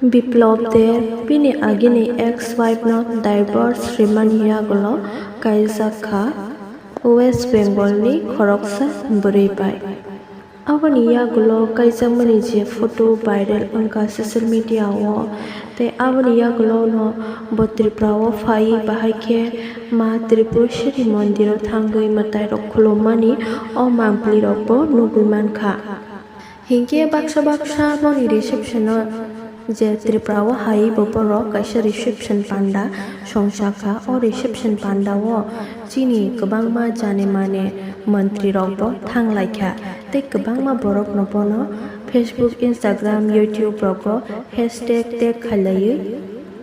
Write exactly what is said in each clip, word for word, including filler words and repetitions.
Biplop Deb bini agini ex-wife no divorce rimani yagulo kaijak kha West Bengal ni khoroksa bwrwi bai. Aboni yagulo kaijakmani je photo viral wngkha social media o, tei aboni yagulo no bo Tripura o phai bahai khe ma Tripureshwari mondir o thangwi mwtai rok khulummani o mangpli rok bo nugwi mankha. Hinkhe baksa baksa boni reception o je Tripura o hai bo borok kaisa reception panda songchakha. O reception panda o chini kwbangma jane mane montri rok bo thanglaikha tei kwbangma borok no bono Facebook, Instagram, YouTube rogo hashtag tag khailaiwi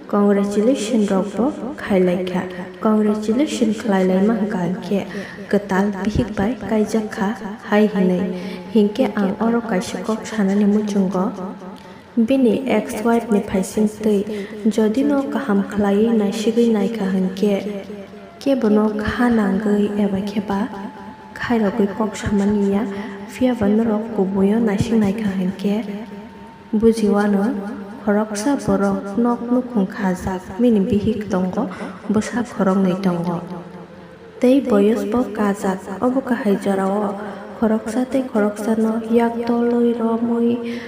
congratulation rok bo khailaikha. Congratulation khlailaima hwnkha hinkhe kwtal bihik bai kaijak kha hai hinwi. Hinkhe ang oro kaisa kok sanani muchungo. Bini ex-wife ni phaisingtwi jodi no kaham khlaiwi naisigwi naikha hinkhe kebono kha nangwi eba khe ba khairogwi kok samani ya, phiyaba norok kubuio naising naikha hinkhe bujiwano khoroksa borok nok nukhung khajak bini bihik tongo, bwsa khoroknwi tongo tei boyos bo kajak. Obo kahai jorao khoroksa tei khoroksano yak tolwi romwi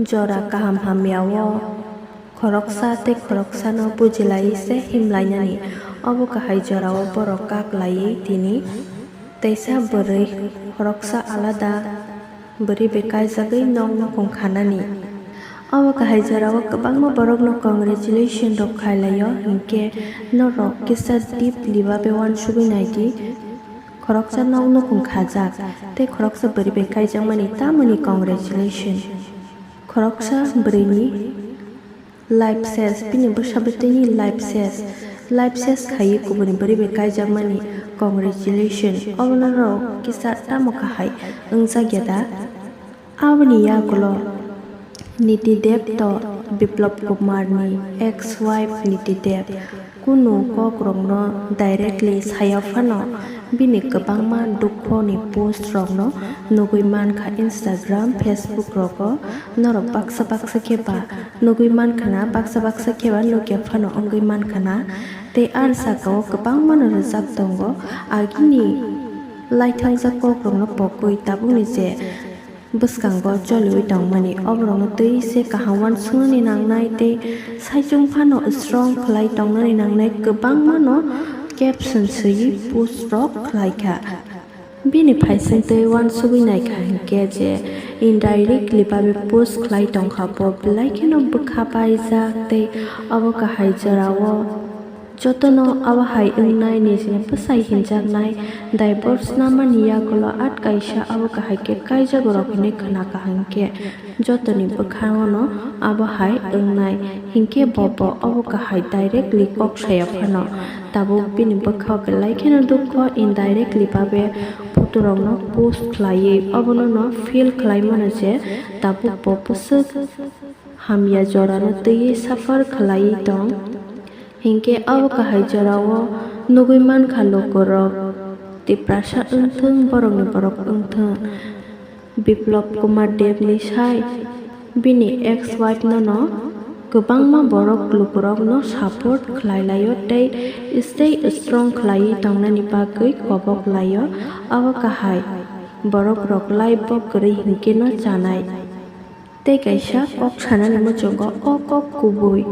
jora kaham hamyao khoroksa tei khoroksano bujilaiwi se himlainani. Obo kahai jorao borok kak laiwi tini teisa bwrwi khoroksa alada bwrwi bai kaijagwi nok nukhung khanani. Obo kahai jorao kwbangma borokno congratulation rok khailaio, hinkhe norok kisa deeply babe uansugwi naidi. Khoroksa nok nukhung khajak tei khoroksa bwrwi bai kaijakmani tamoni congratulation. Khoroksa bwrwini life ses, bini bwsa bwtwini life ses, life ses khaiwi kubuni bwrwi bai kaijakmani congratulation. Obo norok kisa tamo kahai wngjak ya da? Aboni yagulo Niti Deb to Biplop Kumar ni ex-wife Niti Deb kunu kokrokno directly saya phano bini kwbangma dukho ni post rokno nugwi mankha Instagram, Facebook rogo. Norok baksa baksa khe ba nugwi mankha na, baksa baksa khe ba nukya phano wngwi mankha na. Tei ani saka o kwbangma no rwjak tongo. Agini laithangjak kokrokno pogwi tabukni je bwskango choliwi tongmani, oborokno twi se kaham uansuknani nangnai tei saichung phano strong khlai tongnani nangnai kwbangmano caption swiwi post rok khlaikha. Bini phaisingtwi uansugwi naikha hinkhe je indirectly babe post khlai tongkha, bo belai kheno bwkha paijak tei obo kahai jorao jotono abo hai wngnai nijini bwsai hinjaknai divorce namani yagulo at kaisa abo kahai khe kaijago rok hinwi khwnakha hinkhe jotoni bwkhangono abo hai wngnai hinkhe bo bo obo kahai directly kok saya phano. Tabuk bini bwkhao belai kheno dukho, indirectly babe photo rokno post khlaiwi obono no feel khlai mano je tabuk bo bwswk hamya jorano twiwi suffer khlaiwi tong. Hinkhe abo kahai jorao nugwi mankha lukurok Tiprasa wngthung, borokni borok wngthung, Biplop Kumar Deb ni sai bini ex-wife no no kwbangma borok lukurok no support khlai laio tei stay strong khlaiwi tongnani bagwi kobok laio. Abo kahai borok rok life bo kwrwi hinkhe no chanai. Tei kaisa kok sanani muchungo o kok kubui.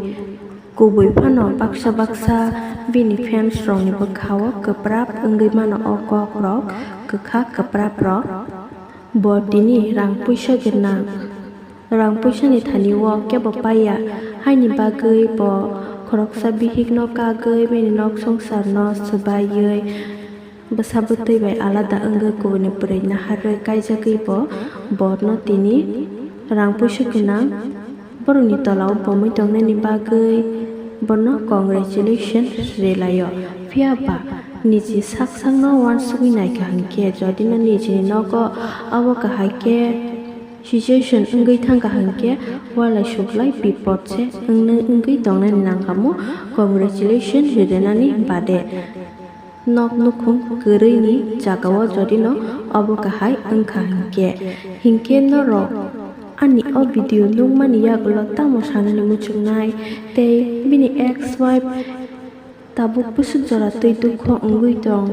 Kubui phano baksa baksa bini fans rokni bwkhao kwprap wngwi mano o kok rok, kwkha kwprap rok. Bo tini rang puisa gwnang, rang puisani thani o kebo paiya, haini bagwi bo khoroksa bihikno kagwi bini nok songsarno swbaiwi bwsa bwtwi bai alada wngwi kubuni bwrwi naharwi kaijagwi bo bono tini rang puisa gwnang borokni tolao bomwi tongnani bagwi bono congratulation rilaio. Phiya ba niji sak sakno uansugwi naikha hinkhe jodi no nijini nogo abo kahai khe situation wngwi thangkha hinkhe walai suklai bipot se wngwi tongnani nangkhamu congratulation rinani bade. Nok nukhung kwrwini jagao jodino obo kahai wngkha hinkhe, hinkhe norok Ani o video nukmani yagulo tamo sanani muchungnai tei bini ex-wife tabuk bwswk jora twi dukho wngwi tong,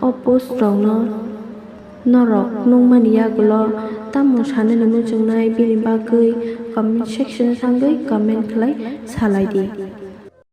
o post rokno norok nukmani yagulo tamo sanani muchungnai bini bagwi comment section o thangwi comment khlai salai di.